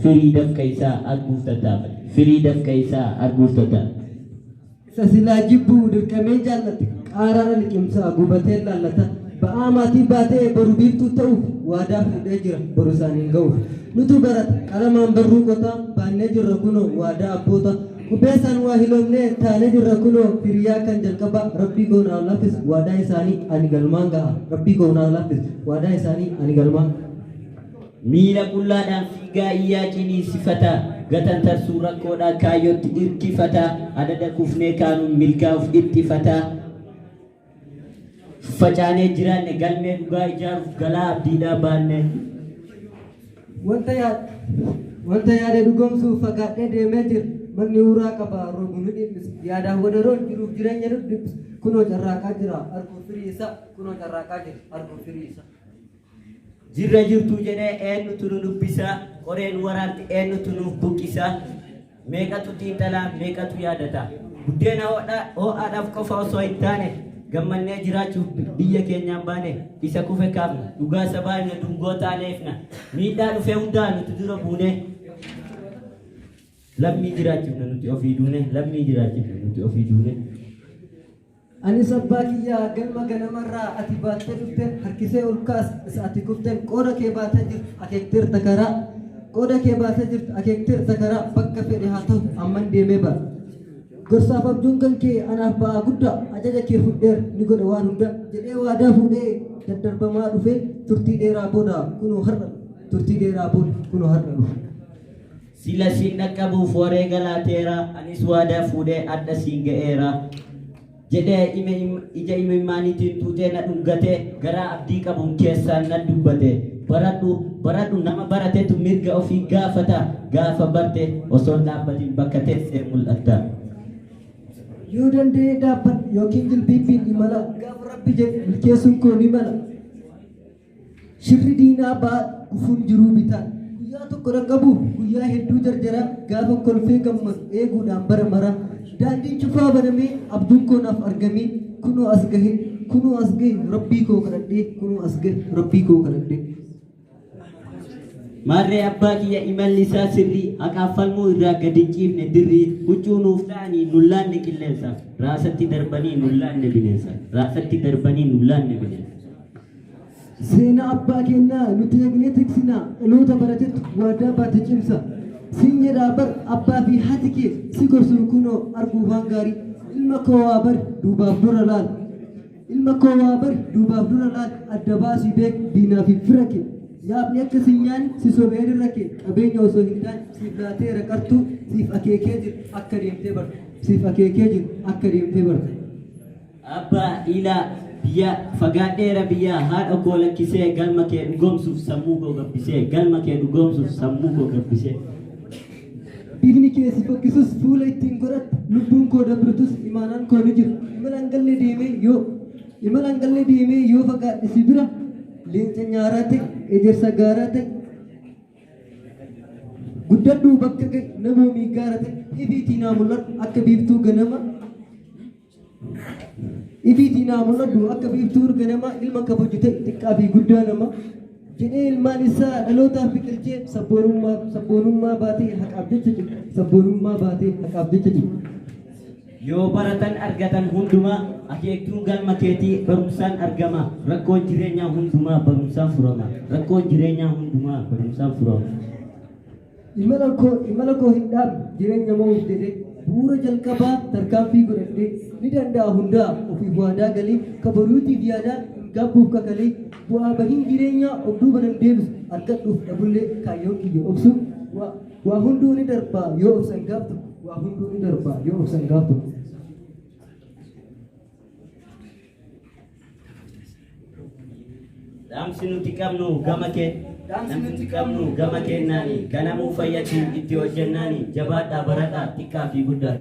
Firii dafqa isaa arguuf tattaafate. Firii dafqa isaa arguuf tattaafate. Isa silaa jibbu dirqamee jaallate, qaaraara liqimsaa gubatee laallata. Ba'aa maatii baatee boru biiftuu ta'uuf waadaa fuudhee jira boru isaaniin ga'uuf. Nutu barata qalamaan barruu qotaa baannee jirra kunoo waadaa abboota. Qubeessaan waa hiloomnee taanee jirra kunoo hiriyaa kan jalqabaa. Rabbii koo naaf laaffis waadaa isaanii ani galmaan ga'a. Rabbii koo naaf laaffis waadaa isaanii ani galmaan. Miila qullaadhaan fiigaa iyyaa ciniinsifata. Gatantarsuu rakkoodhaa kaayyootti irkifata. Adada kufnee kaanuun milkaa'uuf ittifata. Facaanee jiraanne galmee dhugaa ijaaruuf galaa abdiidhaa baanne. Wanta yaade dhugoomsuuf fagaadhee deemee jira. Manni uraa qaba rogu ni dhiphisa. Yaadaaf wadaroon jiruuf jireenya nu dhiphisa. Kunoo carraaqaa jira arguuf firii isaa. Kunoo carraaqaa jira arguuf firii isaa. Jirra jirtuu jedhee eenyutu nu dubbisa? Qoreen waraanti eenyutu nuuf buqqisa? Meeqatu xiinxalaa, meeqatu yaadata? Buddeena ho'aadhaaf qofa osoo hin taane gammannee jiraachuuf biyya keenyaan baane. Isa kufe kaafna, dhugaa sabaa himna, dungoo taaneefna. Miidhaa dhufe hundaa nuti dura buune. Lammii jiraachifna nuti ofii duune, lammii jiraachifna nuti ofii duune. Anis abbaa kiyyaa galma ganamarraa ati baattee dhufte harkisee ol kaas isa ati kufteen qooda kee baatee jirtu akeekteerta karaa. Qooda kee baatee jirtu akeekteerta karaa bakka fedhe haa ta'u amman deemee bara. Gorsaaf abjuun kan kee anaaf ba'aa guddaa ajaja kee fudheera ni godha waan hunda jedhee waadaa fuudhee daddarbamaa dhufee turtii dheeraa booda kunoo har'a turtii dheeraa booda kunoo har'a dhufe. Sila siin dhaqqabuuf wareega laateera, anis waadaa fuudhee adda siin ga'eera. Jedhee ija imimmaaniitiin tuutee na dhungate, garaa abdii qabuun keessaan na dubbate. Baradhu, baradhu, nama baratetu mirga ofii gaafata, gaafa barte osoo hin dhaabbatin bakka teessee mul'atta. Yoo danda'ee dhaabbadhe yookiin jilbiibbiin imala gaafa rabbi jedhe milkeessuun koo ni mala. Shirri diinaa ba'aa gufuun jiruu bitaa. Guyyaa tokko dhaqqabuuf guyyaa hedduu jarjaraa gaafa kolfee gammadu eeguudhaan bara maraa. Daandiin cufaa banamee abjuun koo naaf argamee kunoo as gahe kunoo as gahe rabbii koo kadhadhee kunoo as gahe rabbii koo kadhadhee. Maarree abbaa kiyya imalli isaa sirrii, haqaaf falmuu irraa gadi hin ciifne dirrii, huccuu nuuf ta'anii nun laanne qilleensaaf, raasatti darbanii nun laanne bineensaaf, raasatti darbanii nun laanne bineensaaf. Seenaa abbaa keenyaa nuti eegnee tiksinaa dhaloota baratetu waadaa baate cimsa. Siin jedhaa bar abbaa fi haati kee si gorsuun kunoo arguuf waan gaarii. Ilma koo waa bari duubaaf dura laal. Ilma koo waa bari duubaaf dura laal adda baasii beek diinaa fi fira kee. Nyaapni akka si nyaanne si sobee dirra kee qabeenya osoo hin taane siif laateera qartuu siif akeekee jira akka deemtee bartu. Siif akeekee jira akka deemtee bartu. Abbaa ilaa biyya fagaadheera biyya haadha koo lakkisee galma kee dhugoomsuuf sammuu koo gabbisee galma kee dhugoomsuuf sammuu koo gabbisee. Bifni kee si fokkisus fuula ittiin godhatta lubbuun koo dabritus imaanaan koo ni jira. Imala hin galle deemee yoo imala hin galle deemee yoo fagaadhe si bira leenca nyaaraa ta'e ejersa gaaraa ta'e guddadhuu bakka ga'e namoomii gaara ta'e ifiitii naa mul'adhu akka biiftuu ganama ifiitii naa mul'adhu akka biiftuu ganama ilma kabaju ta'e xiqqaa fi guddaa nama jedhee ilmaan isaa dhalootaaf biqilchee sabboonummaa baatee haqaaf jecha jiru sabboonummaa baatee haqaaf jecha jiru. Yoo baratan argatan hundumaa akeektuun galma keetii barumsaan argama, rakkoon jireenyaa hundumaa barumsaan furama, rakkoon jireenyaa hundumaa barumsaan furama. Imala koo hin dhaabne jireenya mo'uuf jedhee bu'uura jalqabaa tarkaanfii godhadhee ni danda'a hundaa ofiif waadaa galee kabaruutiif yaadaa hin gaabbuuf kakalee bu'aa bahiin jireenyaa of duuba nan deebisu argadhuuf dhabullee kaayyoon kiyya obsu waa hunduu ni darbaa yoo obsan gaaf tokko waa hunduu ni darbaa yoo obsan gaaf tokko. Dhaamsi nuti qabnu gama kee dhaamsi nuti qabnu gama kennaani ganamuu fayyadu itti hojjennaani jabaadhaa baradhaa xiqqaa fi guddaa.